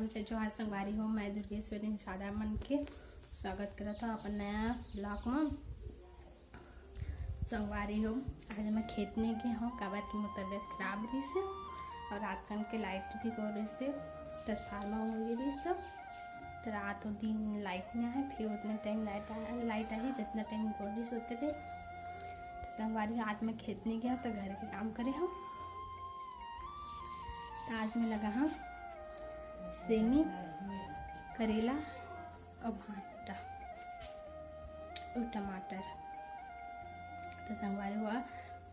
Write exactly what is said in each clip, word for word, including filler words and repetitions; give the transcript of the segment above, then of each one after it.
अच्छा, जोहार संगवारी हो, मैं दुर्गेश्वरी निषाद आप मन के स्वागत करत हव अपन नया vlog म। संगवारी हो, आज मैं खेत नइ गे हव, काबर कि मोर तबीयत खराब रहिस हे अउ रात कन के light भी गो रहिस हे, transformer हो गे रहिस हे, त रात अउ दिन light नइ आए, फिर ओतने time light आए, light आही, जतना time गो रहिस ओतने time। त संगवारी हो, आज मैं खेत नइ गे हव, त घर के काम करे हव। त आज मैं लगा हव सेमी, करेला अउ भांटा अउ टमाटर। त संगवारी हो,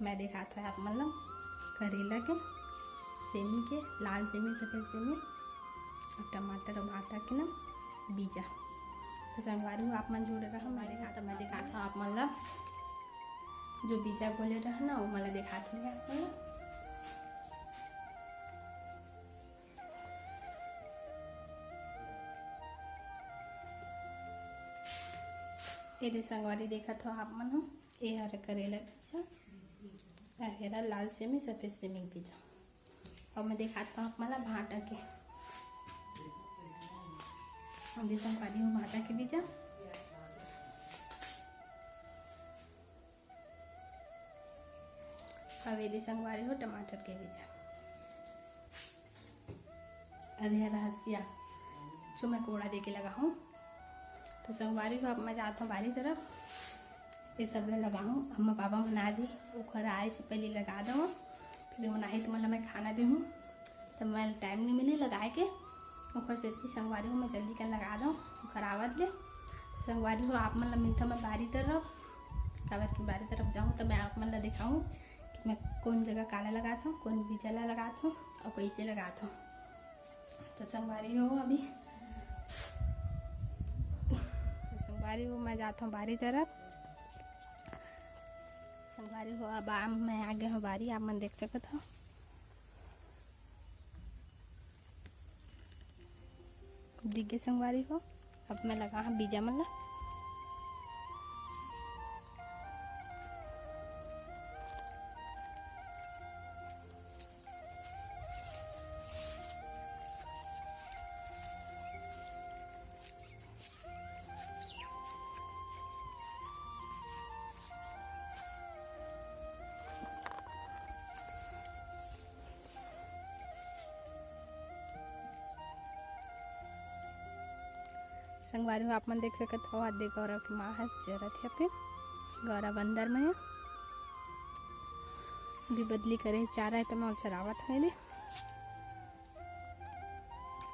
मैं देखात हव आप मन ल करेला के, सेमी के, लाल सेमी, सफेद सेमी अउ टमाटर अउ भांटा के ना बीजा। त संगवारी हो, आप मन जुड़े रहव, मैं देखात, मैं देखात हव आप मन ल, जो बीजा बोले रहा ना, वो मन ल देखात हव आप मन ल। ये दे संगवारी देखत हव आप मन ह, ये हरे करेला बीजा, अउ ये हरे लाल सेमी, सफेद सेमी के बीजा। अउ मैं देखात हव आप मन ल भांटा के, ये दे संगवारी हो भांटा के बीजा। अउ ये दे संगवारी हो टमाटर के बीजा। अउ ये हरे हंसिया, जो मैं कोड़ा दे के लगा हव। त संगवारी हो, अब मैं जात हव बारी तरफ, ये सब ल लगा हव। अम्मा पापा मन आ जाही, ओखर आए से पहले लगा दव, फिर ओमन आही त ओमन ल मैं खाना देहूं, त मैं time नइ मिले लगाए के। ओखर सेती संगवारी हो, मैं जल्दी कन लगा दव, ओखर आवत ले। त संगवारी हो, आप मन ल मिलथव मैं बारी तरफ, काबर कि बारी तरफ जाहूं त मैं आप मन ल देखाहूं कि मैं कोन जगह काला लगात हव, कोन बीजा ल लगात हव अउ कइसे लगात हव। त संगवारी हो, अभी त संगवारी हो, मैं जात हव बारी तरफ। संगवारी हो, अब आ, मैं आ गे हव बारी, आप मन देख सकत हव। दिख गे संगवारी हो, अब मैं लगा हव बीजा मन ला। संगवारी हो, आप मन देख सकत हव, आदे गौरा के माँ ह चरत हे, फिर गौरा अंदर में हे, अभी बदली करे हे, चारा हे, त मैं चरावत हव एदे।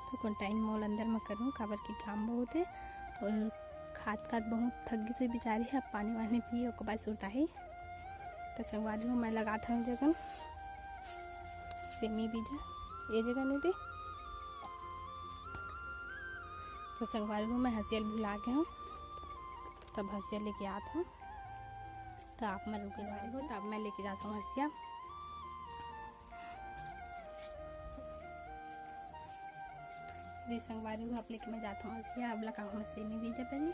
त कोन टाइम मोल अंदर में करूँ, काबर कि काम बहुत हे अउ खात खात बहुत थक गिस हे बेचारी ह। अब पानी वानी पी, ओकर बाद सुरताही। त संगवारी हो, मैं लगात हव ए जगन सेमी बीजा, ए जगन एदे। त संगवारी हो, मैं हंसिया ल भुला गे हव, तब हंसिया लेके आत हव। त आप मन रुके रहो, त अब मैं लेके जात हव हंसिया। जी संगवारी हो, आप लेके मैं जात हव हंसिया। अब लगाहूँ मैं सेमी बीजा पहली,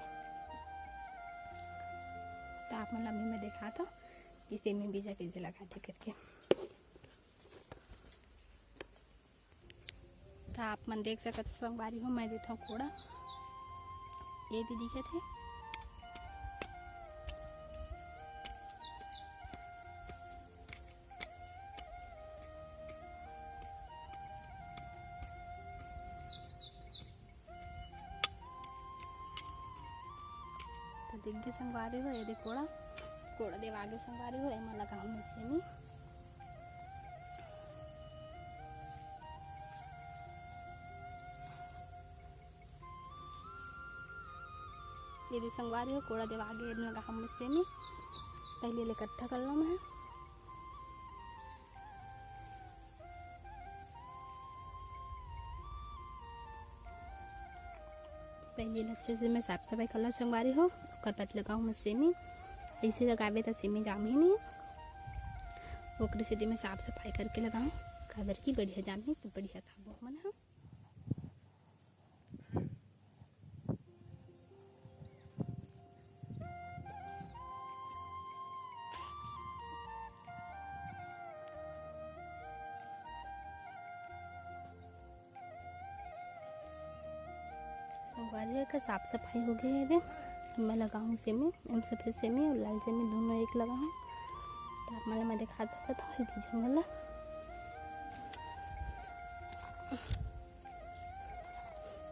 त आप मन ल अभी मैं देखात हव कि सेमी बीजा कइसे लगाथे करके। त आप मन देख सकत हव संगवारी हो, मैं देथव कोड़ा, एदे दिखत हे। त दिख गे संगवारी हो, एदे कोड़ा, कोड़ा देवा गे संगवारी हो, एमा लगाहूँ मैं सेमी। एदे संगवारी हो, कोड़ा देवा गे, एदे लगाहूँ मैं सेमी। पहली ले इकट्ठा कर लूँ मैं। पहली ले अच्छे से मैं साफ सफाई कर लूँ संगवारी हो, ओकर बाद लगाहूँ मैं सेमी। अइसे लगाबे त सेमी जामही नहीं, ओकरे सेती मैं साफ सफाई करके लगाहूँ, काबर कि बढ़िया जामही त बढ़िया खाबो हमन ह। बारी का साफ सफाई हो गया है। दे मैं लगाऊँ सेमी, हम सफेद सेमी और लाल सेमी दोनों एक लगाऊँ। तो आप मतलब मैं दिखा सकता हूँ ये जंगल।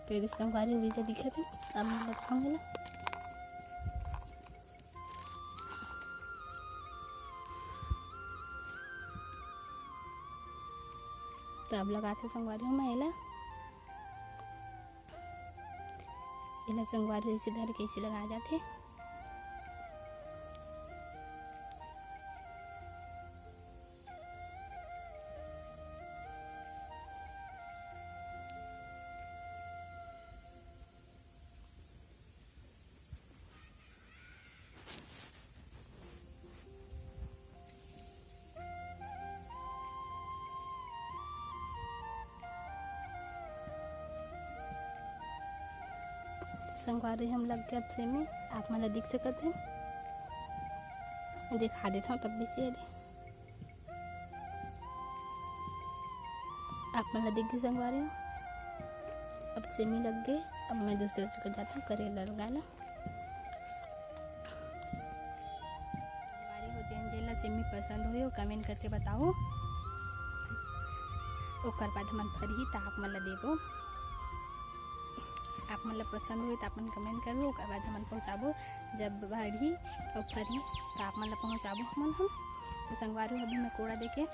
तेरे संगवारी बीजा दिखे थे, अब मैं दिखाऊंगी ना। तो अब लगाते संगवारी हूँ मैं एला। एला संगवारी ऐसे धर के ऐसे लगाया जाथे। संगवारी हम लग गए अब सेमी, आप मन ला दिख सकत हे, दिखा देथव तब भी से। आप मन ला दिख गए संगवारी हो, अब सेमी लग गए। अब मैं दूसरे जगह जाता हूँ करेला लगाना। संगवारी हो, जेन जेन ला सेमी पसंद होही, वो कमेंट करके बताओ। ओकर बाद हमन फरही त आप मन ला देबो। आप मन ला पसंद होही त आप मन कमेंट करो, ओकर बाद हमन पहुँचाबो। जब बढ़ही अउ फरही त आप मन ला पहुँचाबो हमन हम। तो संगवारी हो, अभी मैं कोड़ा देके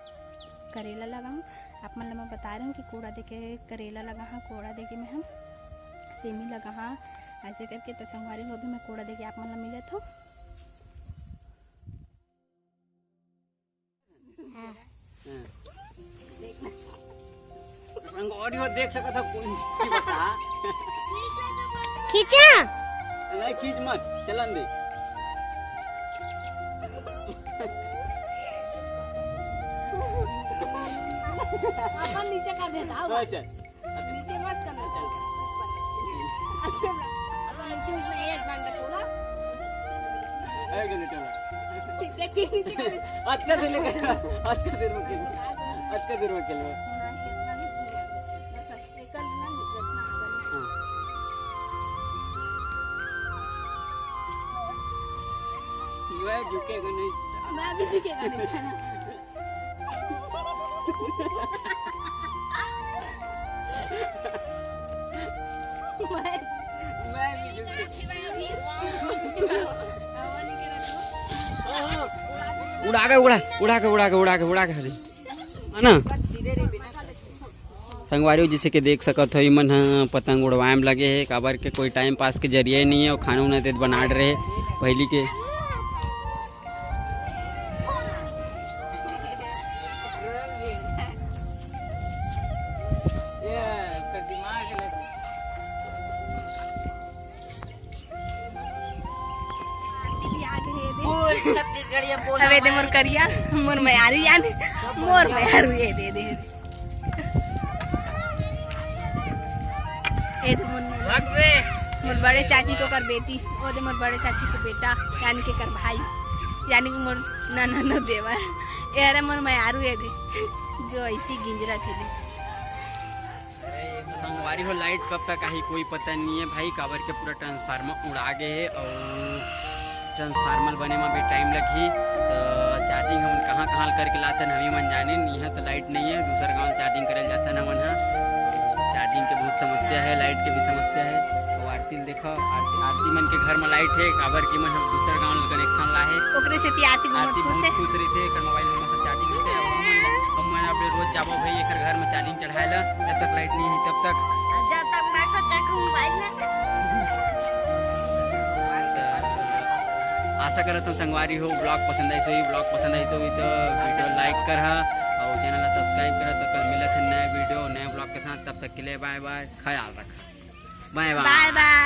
करेला लगाऊँ। आप मन ला मैं बता रही हूँ कि कोड़ा देके करेला लगा हाँ, कोड़ा देके मैं हम सेमी लगा हाँ, ऐसे करके। तो संगवारी हो, अभी मैं कोड़ा देके आप मन ला मिलत हूँ। संगवारी हो, देख सकत हो कौन चीज की बता। खींचा। नहीं, खींच मत, चलन दे। अपन नीचे कर देता, आओ। हाँ, चल। नीचे मत करना, चल। अच्छा, अब नीचे उसमें एक घंटा पूरा। एक घंटा। देखिए, नीचे कर। अतका देर लेके, अतका देर में खेल, अतका देर में खेल। हाँ। मैं झुकेगा नहीं। मैं भी झुकेगा नहीं। मैं भी झुकेगा। उड़ा के, उड़ा, उड़ा के, उड़ा के, उड़ा के, उड़ा के, हरी। है ना? संगवारी हो, जैसे कि देख सकत हो, इमन ह पतंग उड़वाए में लगे हे, काबर के कोई टाइम पास के जरिया ही नहीं है, और खाना उना ते बनात रहे पहली के। अबे दे मोर करिया, मोर मयारू यान, मोर मयारू ये दे दे। ए दे मोर, मोर बड़े चाची के ओकर बेटी, ओ दे मोर बड़े चाची के बेटा, यानी कि एकर भाई, यानी कि मोर ननद देवर। ए हरे मोर मयारू ए दे, जो ऐसी गिंजरा थे दे। संगवारी हो, लाइट कब तक आही, कोई पता नहीं है भाई, काबर के पूरा ट्रांसफार्मर उड़ा गए है और ट्रांसफार्मर बने में भी टाइम लगही। तो चार्जिंग हमन कहाँ कहाँ करके लाथन, हमी मन जाने नहीं है। तो लाइट नहीं है, दूसर गाँव चार्जिंग करे जाथन हमन ह। चार्जिंग के बहुत समस्या है, लाइट के भी समस्या है। तो आरती ल देखो, आरती, आरती मन के घर में लाइट है, काबर की मन ह दूसर गाँव कनेक्शन ला है। ओकरे सेती आरती बहुत आरती खुश बहुत है। खुश रहिथे, एकर मोबाइल में सब चार्जिंग होथे। अब हमन, हमन अपने रोज जाबो भाई एकर घर में चार्जिंग चढ़ाए ला, जब तक लाइट नहीं है तब तक। जब तक मैं सोचा कि मोबाइल में। आशा करत हूँ संगवारी हो, ब्लॉग पसंद आई होही, ब्लॉग पसंद आई होही तो वीडियो लाइक कर हा और चैनल ला सब्सक्राइब कर हा। तो कल मिलत है नए वीडियो, नए ब्लॉग के साथ। तब तक के लिए बाय बाय, ख्याल रख, बाय बाय। बाय बाय।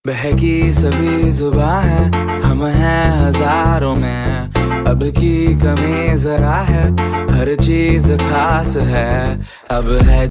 बहकी सभी जुबां है, हम हैं हजारों में, अब की कमी जरा है, हर चीज खास है, अब है